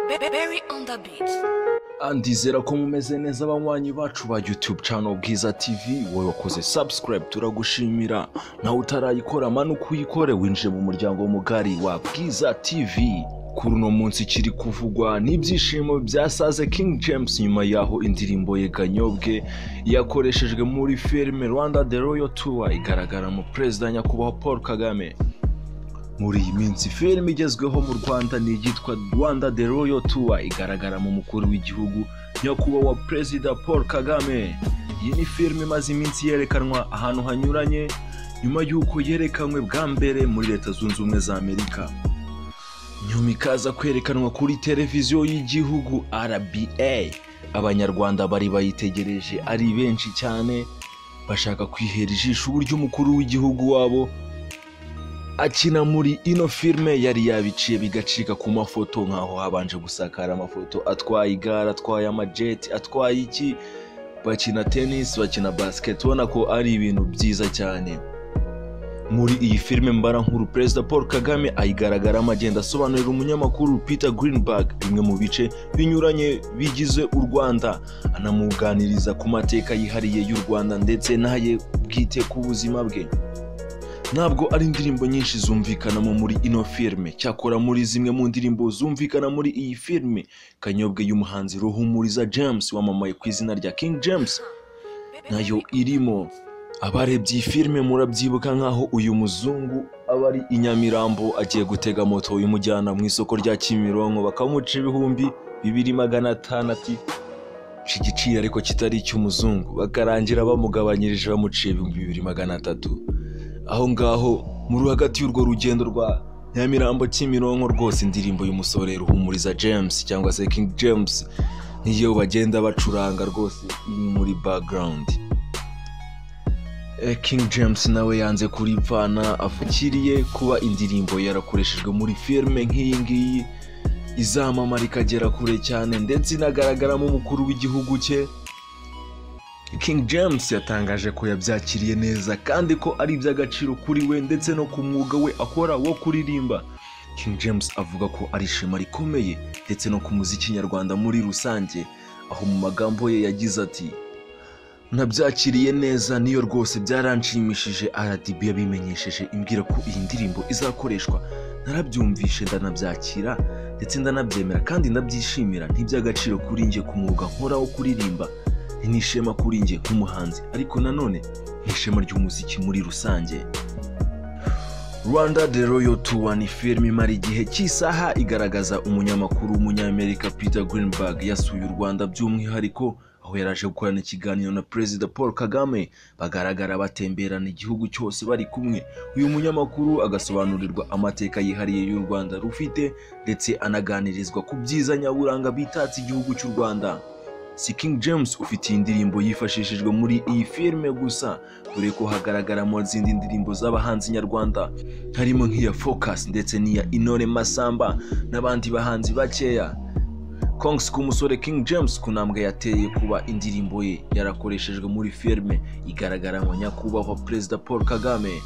Berry on the beat. Ndizera ko mumeze neza, abanywanyi bacu ba YouTube channel Bwiza TV. Wowe wakoze subscribe, turagushimira. Nawe utarayikora, manuka uyikore, winjire mu muryango mugari wa Bwiza TV. Kuri uno munsi kiri kuvugwa n'ibyishimo byasaze King James nyuma yaho indirimbo ye Ganyobwe yakoreshejwe muri filime Rwanda The Royal Tour, igaragaramo Perezida Nyakubahwa Paul Kagame. Muri iyi minsi filime igezweho mu Rwanda ni iyitwa Rwanda The Royal Tour, igaragaramo umukuru w'igihugu Nyakubahwa Perezida Paul Kagame. Iyi ni filime imaze iminsi yerekanwa ahantu hanyuranye nyuma y'uko yerekanwe bwa mbere muri Leta Zunze Ubumwe za Amerika, nyuma ikaza kwerekanwa kuri televiziyo y'igihugu RBA. Abanyarwanda bari bayitegereje ari benshi cyane, bashaka kwihera ijisho uburyo umukuru w'igihugu wabo akina muri ino filime. Yari yabiciye bigacika ku mafoto, nk'aho habanje gusakara amafoto atwaye igare, atwaye amajeti, atwaye iki, bakina tennis, bakina basket, ubona ko ari ibintu byiza cyane. Muri iyi filime mbarankuru, Perezida Paul Kagame ayigaragaramo agenda asobanurira umunyamakuru Peter Greenberg bimwe mu bice binyuranye bigize u Rwanda, anamuganiriza ku mateka yihariye y'u Rwanda ndetse n'aye bwite ku buzima bwe. Ntabwo ari indirimbo nyinshi zumvikanamo muri ino filime. Cyakora muri zimwe mu ndirimbo zumvikana muri iyi filime, Kanyobwe y'umuhanzi Ruhumuriza James wamamaye ku izina rya King James nayo irimo. Abarebye iyi filime murabyibuka nk'aho uyu muzungu aba ari i Nyamirambo agiye gutega moto imujyana mu isoko rya Kimironko, bakamuca 2500, ati igiciro ariko kitari icy'umuzungu, bakarangira bamugabanyirije bamuciye 2300. Aho ngaho muri hagati y'urwo rugendo rwa Nyamirambo Kimironko, rwose indirimbo y'umusore Ruhumuriza James cyangwa se King James niyo bagenda bacuranga rwose, iri muri background. King James nawe yanze kuripfana, avukiriye kuba indirimbo yarakoreshejwe muri filime nk'iyi ngiyi izamamara ikagera kure cyane, ndetse inagaragaramo umukuru w'igihugu cye. King James yatangaje ko yabyakiriye neza kandi ko ari iby'agaciro kuri we ndetse no ku mwuga we akora wo kuririmba. King James avuga ko ari ishema rikomeye ndetse no ku muziki nyarwanda muri rusange, aho mu magambo ye yagize ati: "Nabyakiriye neza, niyo rwose byaranshimishije. RDB yabimenyesheje imbwira ko iyi ndirimbo izakoreshwa, narabyumvishe, ndanabyakira ndetse ndanabyemera kandi ndabyishimira. Ntiby'agaciro kuri njye ku mwuga nkora wo kuririmba, ni ishema kuri njye nk'umuhanzi, ariko nanone ni ishema ry'umuziki muri rusange." Rwanda The Royal Tour ni filime imara igihe cy'isaha, igaragaza umunyamakuru w'umunyamerika Peter Greenberg yasuye u Rwanda, by'umwihariko aho yaraje gukorana ikiganiro na Perezida Paul Kagame. Bagaragara batemberana igihugu cyose bari kumwe, uyu munyamakuru agasobanurirwa amateka yihariye y'u Rwanda rufite, ndetse anaganirizwa ku byiza nyaburanga bitatse igihugu cy'u Rwanda. Si King James ufite iyi ndirimbo yifashishijwe muri iyi filime gusa, dore ko hagaragaramo izindi ndirimbo z'abahanzi nyarwanda, harimo nk'iya Focus ndetse n'iya Intore Masamba n'abandi bahanzi bakeya. Congs ku musore King James ku ntambwe yateye kuba indirimbo ye yarakoreshejwe muri filime igaragaramo Nyakubahwa Perezida Paul Kagame.